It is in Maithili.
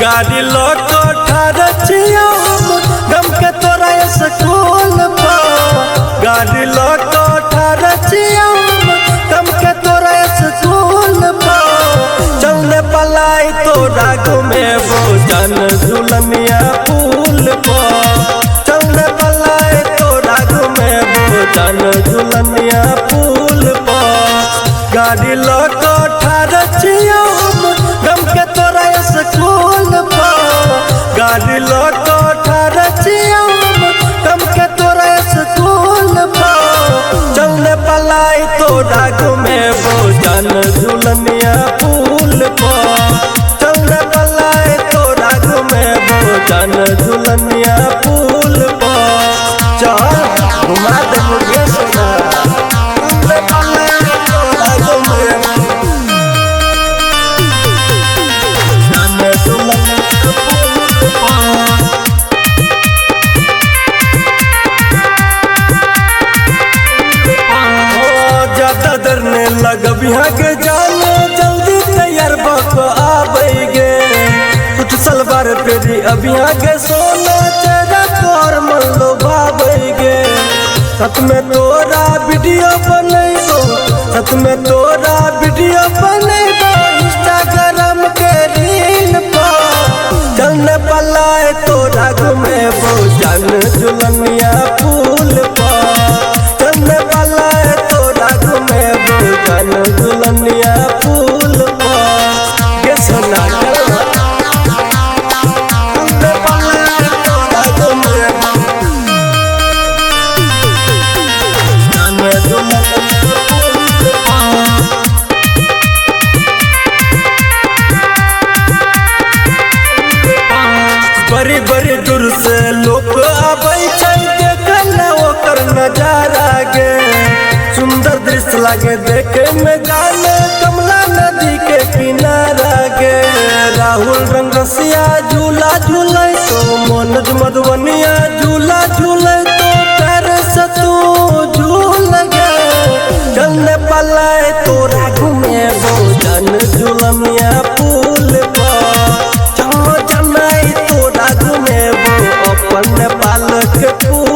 गाड़ी लऽ कऽ ठाढ़ छियौ हम गम के तोरा स्कूल पर। गाड़ी लऽ कऽ ठाढ़ छियौ हम गम के तोरा स्कूल पर। चल ने पलाई तोरा घुमेबो जान झुलनिया पुल पर। चल ने पलाई तोरा घुमेबो जान झुलनिया पुल पर। गाड़ी लऽ कऽ ठाढ़ छियौ हम गम के तोरा स्कूल पर। गाड़ी लऽ कऽ ठाढ़ छियौ हम गम के तोरा स्कूल पर। चल ने पलाई तोरा घुमेबो जान झुलनिया पुल पर। चल ने पलाई तोरा घुमेबो जान झुलनिया पुल पर। चल घुमा देबो गे सोना। लगबिहा के जाने जल्दी तैयार भऽ आबै गे। सूट सलवार पेरी अबिहा के सोना चेहरा तोहर मन लोभाबै गे। साथ में तोरा वीडियो बनैबो, साथ में तोरा वीडियो बनैबो इंस्टाग्राम के रील पर। चल ने पलाय तोरा घुमेबो जान झुलनिया पुल पर। चल ने पलाय तोरा घुमेबो जान झुलनिया पुल पर। गे सोना चल ने पलाय तोरा घुमेबो जान झुलनिया पुल पर। बड़ी बड़ी दूर से लोग आबै छै देखै ला ओकर नजारा गे। सुंदर दृश्य लागे देखे में जाने कमला नदी के किनारा गे। राहुल रंग रसिया झूला झूलै तो मनोज मधुबनिया झूला झूलै तो पैर से तू झूल गे। चल ने पलाय तोरा घुमेबो जान झुलनिया पुल पर। चल जनाई तोरा घुमेबो अपन नेपाल के पुल।